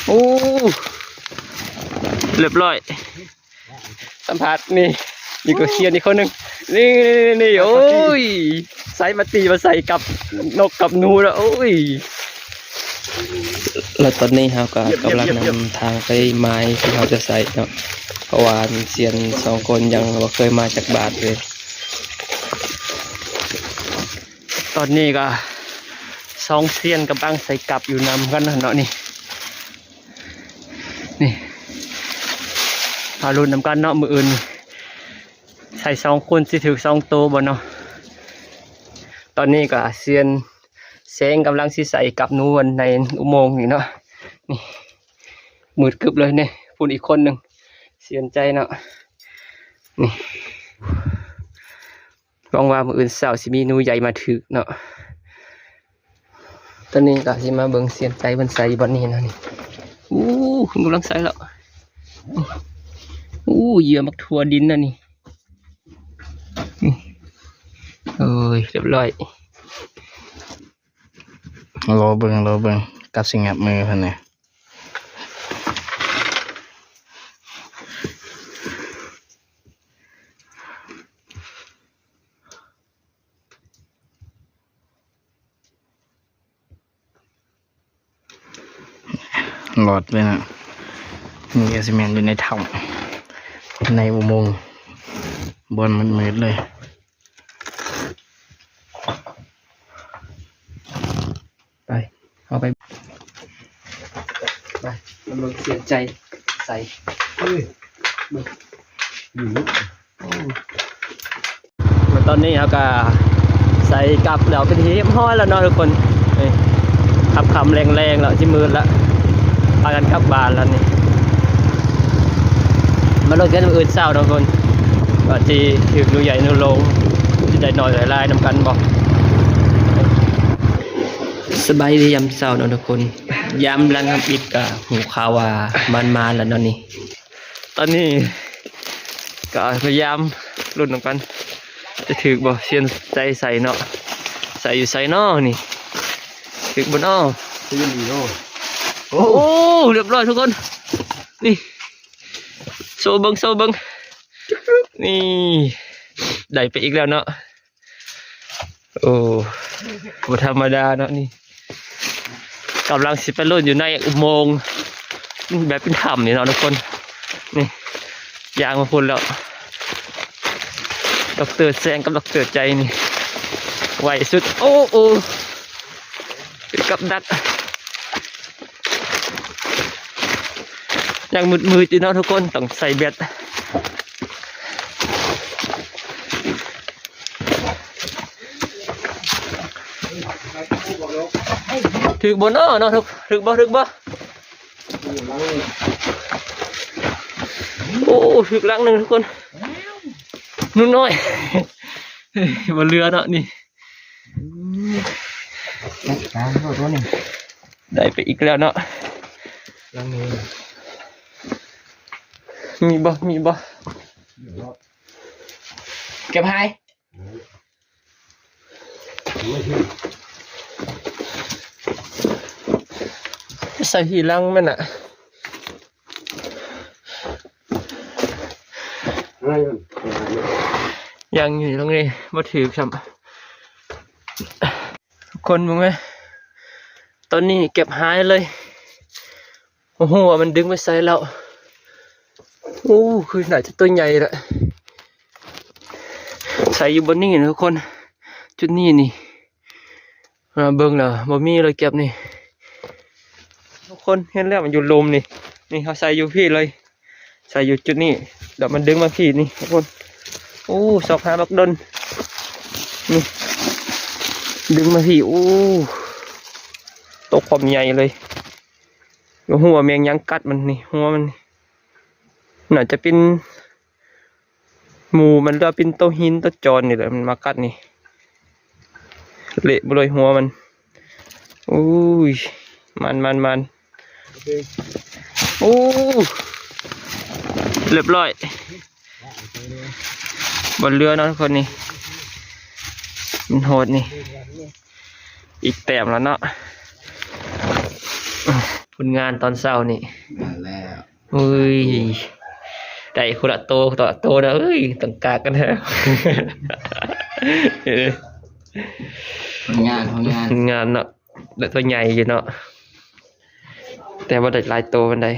ໂອ້ ຮຽບຮ້ອຍ. ສຳພາດນີ້ ມີກະຊຽນອີກຄົນໜຶ່ງ ນີ້ ນີ້ ນີ້ ໂອ້ຍ ໃສ່ມາຕີມາໃສ່ກັບນົກກັບໜູແລ້ວ ໂອ້ຍ. ແລ້ວຕອນນີ້ເຮົາກໍກຳລັງນຳທາງໄປໝາຍທີ່ເຮົາຈະໃສ່ເນາະ ເພາະວ່າຊຽນສອງຄົນຍັງບໍ່ເຄີຍມາຈັກບາດເລີຍ. ຕອນນີ້ກໍສອງຊຽນກຳລັງໃສ່ກັບຢູ່ນຳກັນເນາະ ນີ້ ນີ້ ມາລຸ້ນນຳກັນເນາະ ມື້ອື່ນໃສ່ສອງຄົນຊິຖືກສອງໂຕບໍ່ເນາະ. ຕອນນີ້ກໍຊຽນແສງກຳລັງຊິໃສ່ກັບໜູໃນອຸໂມງນີ້ເນາະ ນີ້ ມືດກຶບເລີຍນີ້. ພຸ້ນອີກຄົນໜຶ່ງ ຊຽນໃຈເນາະ ນີ້. ຫວັງວ່າມື້ອື່ນເຊົ້າຊິມີໜູໃຫຍ່ມາຖືກເນາະ. ຕອນນີ້ກໍຊິມາເບິ່ງຊຽນໃຈເພິ່ນໃສ່ຢູ່ບ່ອນນີ້ນະນີ້. ໂອ້ ເພິ່ນກຳລັງໃສ່ແລ້ວ. ໂອ້ ເຫຍື່ອໝາກຖົ່ວດິນນະນີ້. ໂອ້ຍ ຮຽບຮ້ອຍ. ລໍເບິ່ງ ລໍເບິ່ງ ກັບຊິຫຍັບມືເພິ່ນນີ້. ລອດເລີຍນະ ນີ້ກໍຊິແມ່ນຢູ່ໃນຖ້ຳ ໃນອຸໂມງ ບ່ອນມືດໆເລີຍ. ໄປ ເຮົາໄປ ໄປ ມາເບິ່ງຊຽນໃຈໃສ່ ເອີຍ ເບິ່ງ ໂອ້ ຕອນນີ້ເຮົາກໍໃສ່ກັບແລ້ວເປັນທີ່ຮຽບຮ້ອຍແລ້ວເນາະທຸກຄົນ. ນີ້ ຄ່ຳໆແລງໆແລ້ວ ຊິມືດແລ້ວ ພາກັນກັບບ້ານແລ້ວນີ້. ມາເບິ່ງກັນມື້ອື່ນເຊົ້າເນາະທຸກຄົນ ວ່າຊິຖືກໜູໃຫຍ່ໜູໂລງ ຊິໄດ້ໜ້ອຍໄດ້ຫຼາຍນຳກັນບໍ່. ສະບາຍດີຍາມເຊົ້າເນາະທຸກຄົນ. ຍາມຫຼັງທຳອິດກໍຮູ້ຂ່າວວ່າມັນມາແລ້ວເນາະນີ້. ຕອນນີ້ກໍພະຍາຍາມລຸ້ນນຳກັນ ຈະຖືກບໍ່? ຊຽນໃຈໃສ່ເນາະ ໃສ່ຢູ່ໃສເນາະນີ້? ຖືກບໍ່ເນາະ? ຖືກອີ່ຫຼີເນາະ. ໂອ້ ໂອ້ ຮຽບຮ້ອຍທຸກຄົນ. ນີ້ ໂຊເບິ່ງ ໂຊເບິ່ງ ນີ້ ໄດ້ໄປອີກແລ້ວເນາະ. ໂອ້ ບໍ່ທຳມະດາເນາະນີ້. ກຳລັງຊິໄປລຸ້ນຢູ່ໃນອຸໂມງ ແບບເປັນຖ້ຳນີ້ເນາະທຸກຄົນ. ນີ້ ຍ່າງມາພຸ້ນແລ້ວ ດອກເຕີແຊງກັບດອກເຕີໃຈນີ້ ໄວສຸດ. ໂອ້ ໂອ້ ເປັນກັບດັກ. ຍັງມືດໆຢູ່ເນາະທຸກຄົນ ຕ້ອງໃສ່ແບັດ. ຖືກບໍ່ເນາະເນາະ? ຖືກ ຖືກບໍ່? ຖືກບໍ່? ໂອ້ ຖືກຫຼັງໜຶ່ງທຸກຄົນ. ໜູນ້ອຍ ບໍ່ເຫຼືອເນາະນີ້. ອືມ ຈັດການໂລດຕົວນີ້ ໄດ້ໄປອີກແລ້ວເນາະ. ຫຼັງນີ້ ມີບໍ່? ມີບໍ່? ເກັບໃຫ້ ໃສ່ທີ່ຫຼັງມັນນະ. ຍັງຢູ່ຕຣົງນີ້ ບໍ່ຖືກຊ້ຳ. ທຸກຄົນເບິ່ງແມະ ຕອນນີ້ເກັບຫາຍເລີຍ. ບໍ່ຮູ້ວ່າມັນດຶງໄປໃສແລ້ວ. ໂອ້ ຄືໜ້າຈະຕົວໃຫຍ່ລະ ໃສ່ຢູ່ບ່ອນນີ້ນະທຸກຄົນ. ຈຸດນີ້ນີ້ ເບິ່ງແລ້ວບໍ່ມີເລີຍແກັບນີ້. ທຸກຄົນເຫັນແລ້ວ ມັນຢູ່ລຸ່ມນີ້. ນີ້ ເຮົາໃສ່ຢູ່ພີ້ເລີຍ ໃສ່ຢູ່ຈຸດນີ້ ແລ້ວມັນດຶງມາພີ້ນີ້ທຸກຄົນ. ໂອ້ ຊອກຫາບັກດົນ ນີ້ ດຶງມາພີ້. ໂອ້ ຕົກຄວາມໃຫຍ່ເລີຍ. ບໍ່ຮູ້ວ່າແມງຫຍັງກັດມັນນີ້ ຫົວມັນນີ້. ໜ້າຈະເປັນໝູມັນ ຫຼືວ່າເປັນໂຕຫີນໂຕຈອນນີ້ແຫຼະ ມັນມາກັດນີ້. ເລະເບິດເລີຍຫົວມັນ. ໂອ້ຍ ມັນໆໆ ໂອ້ ຮຽບຮ້ອຍ. ບໍ່ເຫຼືອເນາະທຸກຄົນນີ້ ມັນໂຫດນີ້. ອີກແຕ້ມແລ້ວເນາະ. ຜົນງານຕອນເຊົ້ານີ້ ນັ້ນແຫຼະ ໂອ້ຍ ໄດ້ຄົນລະໂຕ ໂຕລະໂຕນະ ເອີຍ ຕ້ອງກາກກັນແທ້ ເອີ ຜົນງານ ຜົນງານ ຜົນງານເນາະ ໄດ້ໂຕໃຫຍ່ຢູ່ເນາະ ແຕ່ບໍ່ໄດ້ຫຼາຍໂຕປານໃດ.